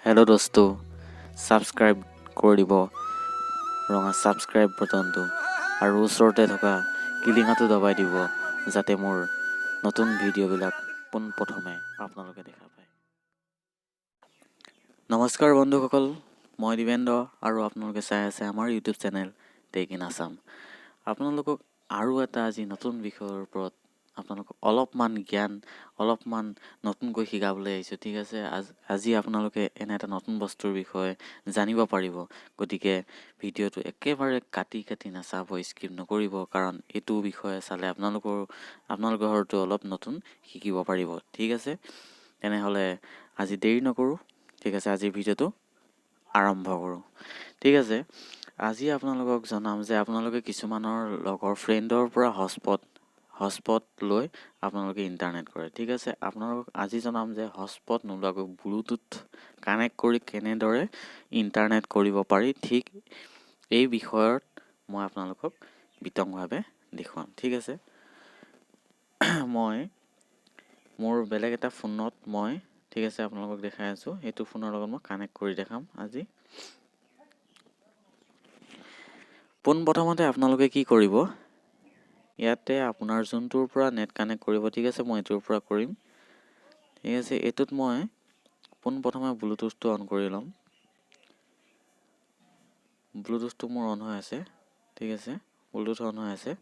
Hello' দোস্তো, subscribe কৰি দিব ৰঙা ছাবস্ক্ৰাইব বটনটো আৰু ওচৰতে থকা কিলিঙাটো দবাই দিব, যাতে মোৰ নতুন ভিডিঅ'বিলাক পোনপ্ৰথমে আপোনালোকে দেখা পায়। নমস্কাৰ বন্ধুসকল, মই দিবেন্দ্ৰ আৰু আপোনালোকে চাই আছে আমাৰ YouTube channel tech in Assam. আপোনালোকক আৰু এটা আজি নতুন বিষয়ৰ ওপৰত আপোনালোকক অলপমান জ্ঞান, অলপমান নতুনকৈ শিকাবলৈ আহিছোঁ। ঠিক আছে, আজি আপোনালোকে এনে এটা নতুন বস্তুৰ বিষয়ে জানিব পাৰিব। গতিকে ভিডিঅ'টো একেবাৰে কাটি কাটি নাচাব, স্কিপ নকৰিব, কাৰণ এইটো বিষয়ে চালে আপোনালোকৰ হয়তো অলপ নতুন শিকিব পাৰিব। ঠিক আছে, তেনেহ'লে আজি দেৰি নকৰোঁ। ঠিক আছে, আজিৰ ভিডিঅ'টো আৰম্ভ কৰোঁ। ঠিক আছে, আজি আপোনালোকক জনাম যে আপোনালোকে কিছুমানৰ লগৰ ফ্ৰেণ্ডৰ পৰা হটস্পট লৈ আপোনালোকে ইণ্টাৰনেট কৰে। ঠিক আছে, আপোনালোকক আজি জনাম যে হটস্পট নোলোৱাকৈ ব্লুটুথ কানেক্ট কৰি কেনেদৰে ইণ্টাৰনেট কৰিব পাৰি, ঠিক এই বিষয়ত মই আপোনালোকক বিতংভাৱে দেখুৱাম। ঠিক আছে, মই মোৰ বেলেগ এটা ফোনত মই ঠিক আছে আপোনালোকক দেখাই আছোঁ। এইটো ফোনৰ লগত মই কানেক্ট কৰি দেখাম আজি। পোনপ্ৰথমতে আপোনালোকে কি কৰিব, ইয়াতে আপোনাৰ যোনটোৰ পৰা নেট কানেক্ট কৰিব, ঠিক আছে, মই এইটোৰ পৰা কৰিম। ঠিক আছে, এইটোত মই পোনপ্ৰথমে ব্লুটুথটো অন কৰি ল'ম। ব্লুটুথটো মোৰ অন হৈ আছে। ঠিক আছে, ব্লুটুথ অন হৈ আছে।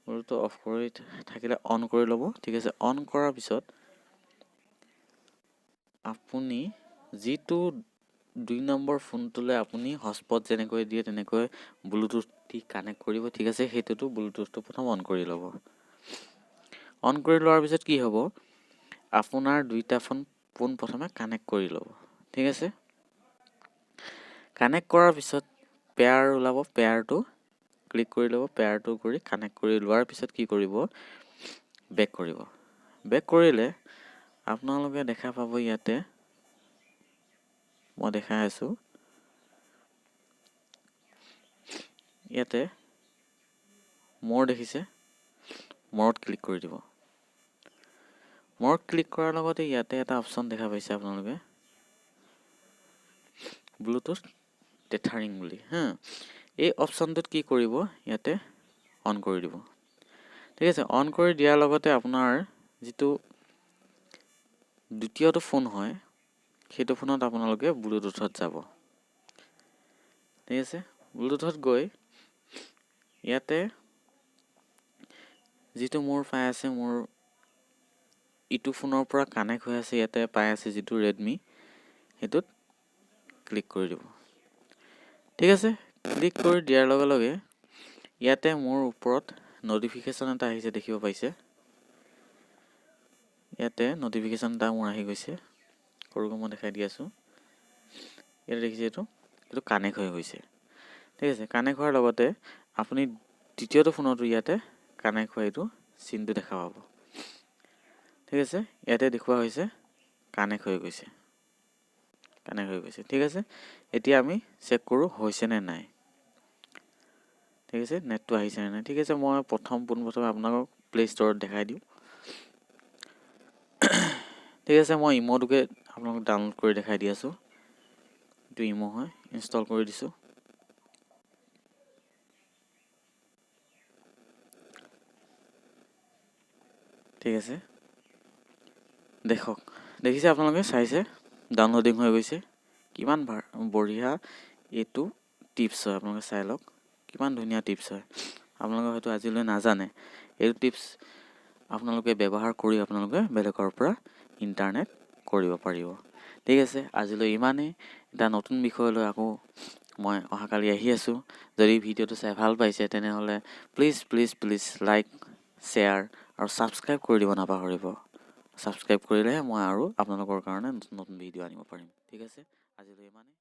ব্লুটুথটো অফ কৰি থাকিলে অন কৰি ল'ব। ঠিক আছে, অন কৰাৰ পিছত আপুনি যিটো 2 নম্বৰ ফোনটোলৈ আপুনি হটস্পট যেনেকৈ দিয়ে তেনেকৈ ব্লুটুথ দি কানেক্ট কৰিব। ঠিক আছে, সেইটোতো ব্লুটুথটো প্ৰথম অন কৰি ল'ব। অন কৰি লোৱাৰ পিছত কি হ'ব, আপোনাৰ দুইটা ফোন পোনপ্ৰথমে কানেক্ট কৰি ল'ব। ঠিক আছে, কানেক্ট কৰাৰ পিছত পেয়াৰ ওলাব, পেয়াৰটো ক্লিক কৰি ল'ব। পেয়াৰটো কৰি কানেক্ট কৰি লোৱাৰ পিছত কি কৰিব, বেক কৰিব। বেক কৰিলে আপোনালোকে দেখা পাব, ইয়াতে মই দেখাই আছোঁ, ইয়াতে মোৰ দেখিছে, মৰত ক্লিক কৰি দিব। মৰত ক্লিক কৰাৰ লগতে ইয়াতে এটা অপশ্যন দেখা পাইছে আপোনালোকে, ব্লুটুথ টেথাৰিং বুলি। হা, এই অপশ্যনটোত কি কৰিব, ইয়াতে অন কৰি দিব। ঠিক আছে, অন কৰি দিয়াৰ লগতে আপোনাৰ যিটো দ্বিতীয়টো ফোন হয়, সেইটো ফোনত আপোনালোকে ব্লুটুথত যাব। ঠিক আছে, ব্লুটুথত গৈ ইয়াতে যিটো মোৰ পাই আছে, মোৰ ইটো ফোনৰ পৰা কানেক্ট হৈ আছে, ইয়াতে পাই আছে যিটো ৰেডমি, সেইটোত ক্লিক কৰি দিব। ঠিক আছে, ক্লিক কৰি দিয়াৰ লগে লগে ইয়াতে মোৰ ওপৰত ন'টিফিকেশ্যন এটা আহিছে, দেখিব পাইছে। ইয়াতে ন'টিফিকেশ্যন এটা মোৰ আহি গৈছে, সৰুকৈ মই দেখাই দি আছোঁ। ইয়াতে দেখিছে এইটো কানেক্ট হৈ গৈছে। ঠিক আছে, কানেক্ট হোৱাৰ লগতে আপুনি দ্বিতীয়টো ফোনতো ইয়াতে কানেক্ট হোৱা এইটো চিনটো দেখা পাব। ঠিক আছে, ইয়াতে দেখুওৱা হৈছে কানেক্ট হৈ গৈছে, কানেক্ট হৈ গৈছে। ঠিক আছে, এতিয়া আমি চেক কৰোঁ হৈছে নে নাই। ঠিক আছে, নেটটো আহিছে নে নাই। ঠিক আছে, মই পোনপ্ৰথমে আপোনালোকক প্লে' ষ্ট'ৰত দেখাই দিওঁ। ঠিক আছে, মই ইম'টোকে আপোনালোকক ডাউনলোড কৰি দেখাই দি আছোঁ। এইটো ইম' হয়, ইনষ্টল কৰি দিছোঁ। ঠিক আছে, দেখক, দেখিছে আপোনালোকে, চাইছে, ডাউনলোডিং হৈ গৈছে। কিমান বঢ়িয়া এইটো টিপছ হয়, আপোনালোকে চাই লওক কিমান ধুনীয়া টিপছ হয়। আপোনালোকে হয়তো আজিলৈ নাজানে এইটো টিপছ, আপোনালোকে ব্যৱহাৰ কৰি আপোনালোকে বেলেগৰ পৰা ইণ্টাৰনেট কৰিব পাৰিব। ঠিক আছে, আজিলৈ ইমানেই। এটা নতুন বিষয় লৈ আকৌ মই অহাকালি আহি আছোঁ। যদি ভিডিঅ'টো চাই ভাল পাইছে তেনেহ'লে please please please like, share আৰু ছাবস্ক্ৰাইব কৰি দিব নাপাহৰিব। ছাবস্ক্ৰাইব কৰিলেহে মই আৰু আপোনালোকৰ কাৰণে নতুন নতুন ভিডিঅ' আনিব পাৰিম। ঠিক আছে, আজিলৈ ইমানেই।